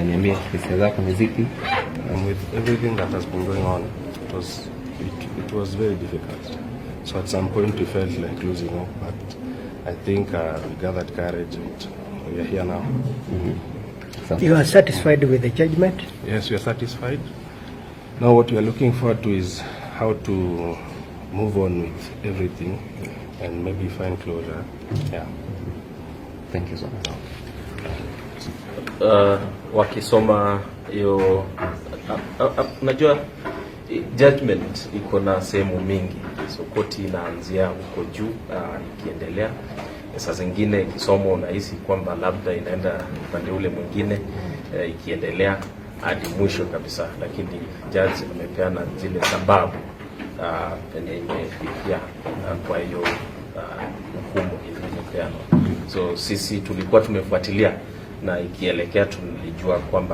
Niambie hisia zako ni zipi? And with everything that has been going on, it was very difficult. So at some point we felt like losing hope, but I think we gathered courage and we are here now. So, You are satisfied with the judgment? Yes, we are satisfied. Now what we are looking forward to is how to move on with everything and maybe find closure. Yeah. Thank you so much. Wakisoma hiyo unajua judgment iko na sehemu mingi, so koti inaanzia huko juu ikiendelea. Saa zingine ikisoma unahisi kwamba labda inaenda upande ule mwingine, ikiendelea hadi mwisho kabisa, lakini judge amepeana zile sababu penye imefikia kwa hiyo hukumu ile imepeanwa. So sisi tulikuwa tumefuatilia na ikielekea tulijua kwamba